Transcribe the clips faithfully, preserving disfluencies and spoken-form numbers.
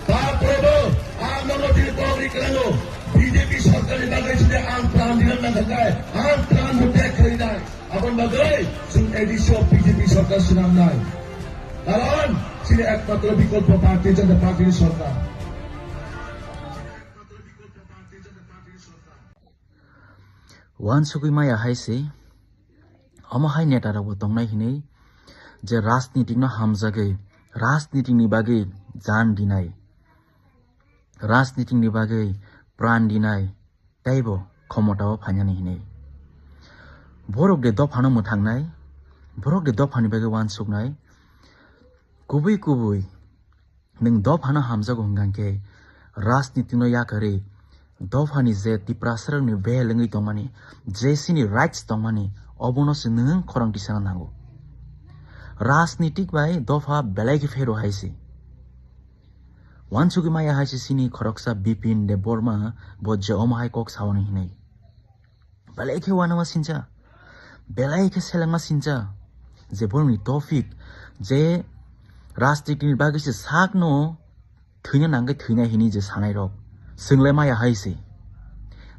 Tapobo ang nono tini kok ri kwlango, B J P sorkarni bagwi sini ang pran dinan nangkha khe, ang pran bo tek khainai. Aboni bagwi chwng A D C o B J P sorkar swnamnai. Karon chini ekmatro bikolpo party Janata Party ni sorkar. Wansugwi maya hai se, omo hai neta rok bo tongnai hinwi je rajnitik no hamjagwi, rajnitik ni bagwi jan dinai, rajnitik ni bagwi pran dinai, teibo khomota o phainani hinwi. Borok de dophano mwthangnai, borok de dophani bagwi wansuknai, kubui kubui nwng dophano hamjago hwnkha khe, rajniti no yakarwi dophani je Tiprasarokni behel wngwi tongmani, je chini rights tongmani, obono se nwng khorang tisana nango. Rajnitik bai dopha belai khe phero hai se. Wansugwi maya hai se chini khoroksa Bipin Debbarma, bo je omo hai kok saoni hinwi. Belai khe uanama sincha, belai khe selengma sincha, je borokni topic je rajnitini bagwi se sakno thwina nangkhe thwinai hinwi je sanairok, chwngle maya hai se.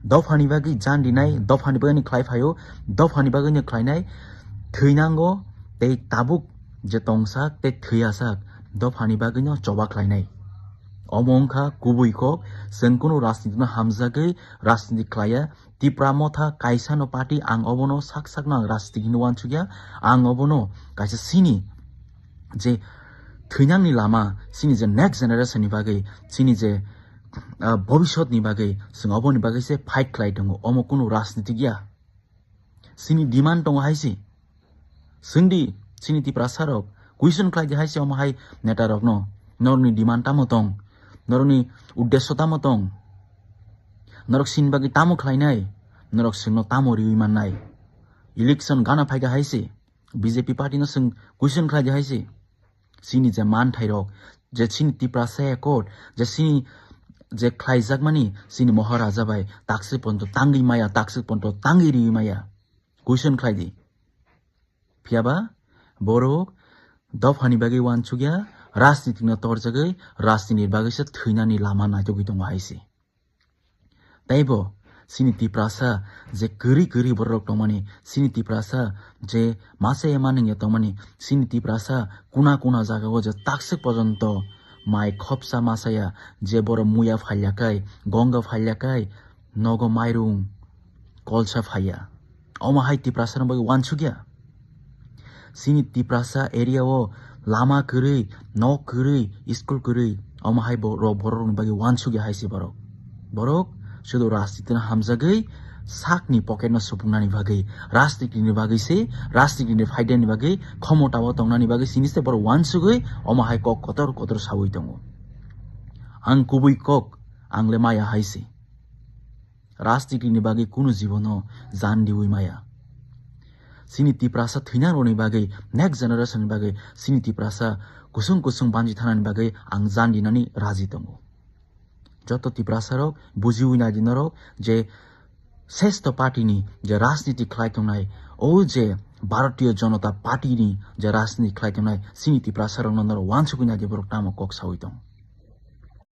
Dophani bagwi jan dinai, dophani bagwino khlai phaio, dophani bagwino khlainai, thwinango tei tabuk je tongsak tei thwiyasak, dophani bagwino choba khlainai. Omo wngkha kubui kok, chwng kunu rajnitino hamjagwi rajniti khlaiya, Tipra Motha kaisa no party, ang obono sak sak no ang rajniti hinwi uansukya, ang obono kaisa chini je thwinangni lama, chini je next generation ni bagwi, chini je, ah, bobisot ni bagwi, chwng oboni bagwi se fight khlai tongo, omo kunu rajniti ya. Chini demand tongo hai se. Swngdi, chini Tiprasa rok, question khlai di hai se omo hai neta rokno, norokni demand tamo tong, norokni uddesyo tamo tong, norok chini bagwi tamo khlainai, norok chwngno tamo riwi mannai. Election gana phaikha hai se, B J P party no chwng question khlai di hai se. Chini je manthairok, je chini Tiprasa Accord, je chini je khlaijakmani chini Maharaja bai takswk ponto tangwi maya, takswk ponto tangwi riwi maya. Question khlai di. Phiyaba borok dophani bagwi uansukya, rajnitino torjagwi, rajnitini bagwi se thwinani lama naitugwi tongo hai se. Teibo chini Tiprasa je kwrwi kwrwi borok tongmani, chini Tiprasa je masa ema nungya tongmani, chini Tiprasa kuna kuna jagao je takswk pojonto mai khopsa masaya, je borok muya phailya kai, gonga phailya kai, nogo mairung kolsa phaiya. Omo hai Tiprasa rok bai uansukya. Chini Tiprasa area o lama kwrwi, nok kwrwi, school kwrwi, omo hai bo-, rok borok rokni bagwi uansukya hai se borok. Borok sudu rajniti no hamjagwi sakni pocket no supungnani bagwi, rajniti ni bagwi se, rajniti ni phaida ni bagwi, khomota o tongnani bagwi sini se borok uansugwi omo hai kok kotor kotor sawi tongo. Ang kubui kok, ang le maya hai se. Rajniti ni bagwi kunu jibono jan diwi maya. Chini Tiprasa thwinangrokni bagwi, next generation ni bagwi, chini Tiprasa kusung kusung banchi thanani bagwi ang jan dinani raji tongo. Joto Tiprasa rok bujiwi nai di norok je sresto party ni je rajniti khlai tongnai, o je Bharatiya Janata Party ni je rajniti khlai tongnai, chini Tiprasa rokno norok uansugwi nai di borok tamo kok sawi tong.